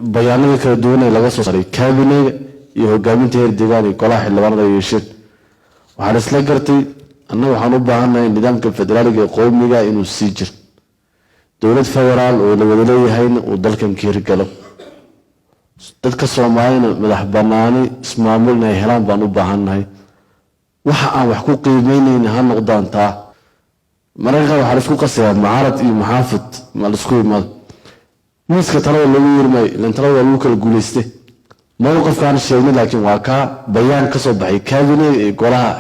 Bayaanada kala duwan ee laga soo saaray kaabineyga iyo hogaaminta heer deegaan iyo golaha xildhibaanada ay yeesheen, waxaan isla gartay annaga waxaan u baahannahay nidaamka federaaliga ee qowmiga inuu sii jiro, dowlad federaal oo la wada leeyahayna uu dalkan ka hirgalo, dadka Soomaalina madax banaani ismaamul inay helaan baan u baahannahay. Waxa aan wax ku qiimeynayna ha noqdaan taa. Mararka qaar waxaa laisku qasayaa mucaarad iyo muxaafid. Ma laisku imaado miiska talada loogu yeermaayo, ilan talada waa lagu kala guuleystay. Mowqifkaan sheegnay laakiin waa kaa bayaan ka soo baxay kaabineyga iyo golaha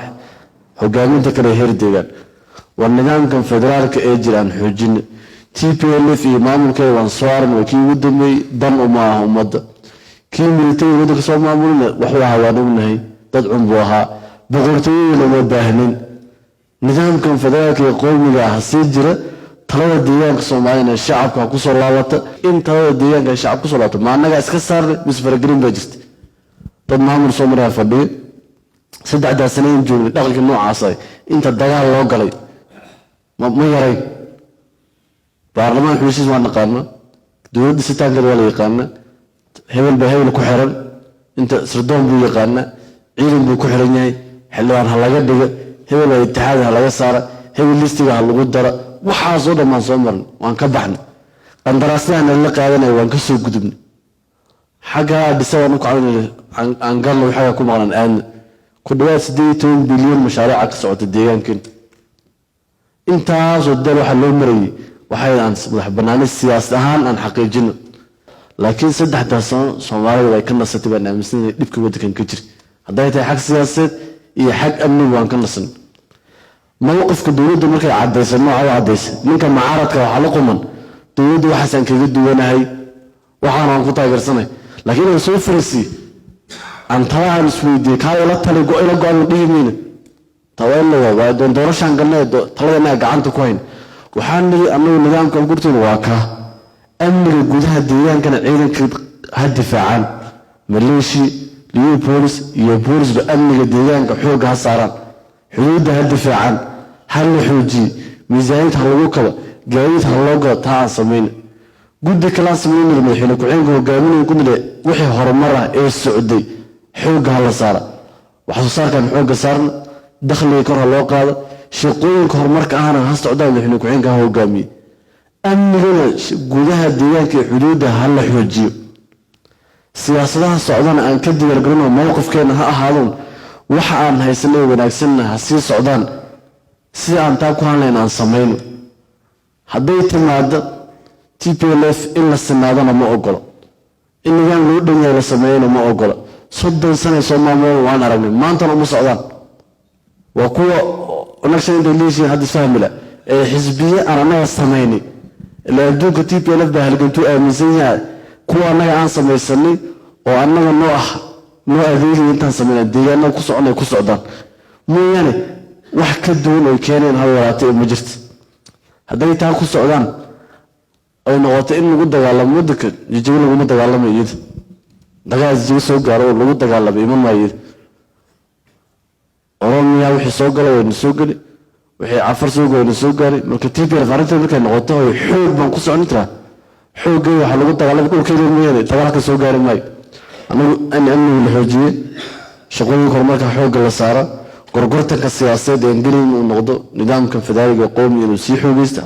hogaaminta kale heer deegaan. War nidaamkan federaalka ee jira aan xoojina. TPLF iyo maamulkeeda waan soo aragna, waa kii ugu dambeeyey. Dan uma aha ummadda. Kii militariga waddanka soo maamulina wuxuu ahaa waan ognahay, dad cun buu ahaa. Boqortooyada lama baahnin. Nidaamkan federaalka ee qowmiga ah sii jira. Talada deegaanka Soomaalina shacabka ha kusoo laabata. In talada deegaanka ay shacabka kusoo laabata, ma annagaa iska saarnay mise faragelin baa jirta? Dad maamul soo maraa fadhiyo. 3-daa sane in joognay, dhaqanka noocaas ah inta dagaal loo galay ma yarayn. Baarlamaan xulisiis waa naqaana, dowladda sitaankeeda waa la yaqaana, hebel baa hebel ku xiran, inta sirdoon buu yaqaana, ciidan buu ku xiran yahay, xildhibaan ha laga dhiga, hebel baa itixaad ha laga saara, hebel listiga ha lagu dara. Waxaasoo dhan baan soo marnay, waan ka baxnay. Qandaraasyada nala qaadanaya waan ka soo gudubnay. Xaggaa dhisa waan u kacnay, aan galno, xaggaa ku maqlan aadna. Ku dhawaad 18 bilyan mashaariica ka socota deegaankeen. Intaasoo dal waxaa loo marayay waxay aan madax banaani siyaasad ahaan aan xaqiijino. Laakiin 3-daas sano Soomaalida way ka nasatay baan aaminsanahay dhibka waddankan ka jira, hadday tahay xag siyaasadeed iyo xag amniga, waan ka nasanay. Mowqifka dowladda markay caddaysay, nooca u caddaysay, ninka mucaaradka waxaa la quman dowladda waxaasaan kaga duwanahay, waxaana waan ku taageersanay. Laakiin inaan soo farasiy aan talahaan isweydiiyey, kaa ila tali ila go-an dhihi mayna. Tawaalla waa doorashaan galnay, talada innaga gacanta ku hayn. Waxaan niri annagu nidaamkan gurteen waa kaa. Amniga gudaha deegaankana ciidanka ha difaacaan, maleeshi, liyu boolis iyo boolisba amniga deegaanka xoogga ha saaraan, xuduudda ha difaacaan, ha la xoojiye, miisaaniyad ha lagu kaba, gaadiid ha loo gado. Taa aan samayna. Guddi kalaan samaynay, madaxweyne ku-xigeenka hogaaminaya, ku nidhi wixii horumar ah ee socday xoogga ha la saara, wax soo saarkan xoogga saarna, dakhliga kor ha loo qaado, shaqooyinka horumarka ahna ha socdaan, madaxweyne ku-xigeenka ha hogaamiye. Amnigana gudaha deegaanka iyo xuduudda ha la xoojiyo. Siyaasadaha socdana aan ka diyaargarino, mowqifkeena ha ahaadoon waxa aan haysanay wanaagsanna ha sii socdaan. Sida aan taa ku hadlayn aan samayno. Hadday timaado TPLF, in la sinaadona ma ogolo, in nidaam loo dhan yahay la sameeyona ma ogolo. 30 sanay soo maamuleen, waan aragnay. Maantana uma socdaan. Waa kuwa election intay leeshiin hadda isfahmila ee xisbiye aan annaga samaynay. Ilaa adduunka TPLF baa halgantuu aaminsan yahay. Kuwa annaga aan samaysanay oo annaga noo ah, noo adeegaya, intaan samayna deegaanada ku soconay ku socdaan mooyaane, wax ka duwan oy keeneen hal walaatay ma jirto. Hadday taa ku socdaan ay noqoto in lagu dagaalamo waddanka, Jijigo laguma dagaalamayo iyada. Dagaal Jijigo soo gaaro oo lagu dagaalamay iman maayo iyada. Oromiya wixii soo gala wayna soo geli, wixii Cafar soo gala wayna soo gaaray. Marka TPLF arrinta markay noqoto oy xoog baan ku socon tiraa, xoogay waxaa lagu dagaalamay dhulkeeda mooyaane, dagaalka soo gaari maayo. Anagu in amnigu la xoojiye, shaqooyinka horumarka xoogga la saara, gorgortanka siyaasadeed ee gelin uu noqdo nidaamka federaaliga qowmiga inuu sii xoogeysta.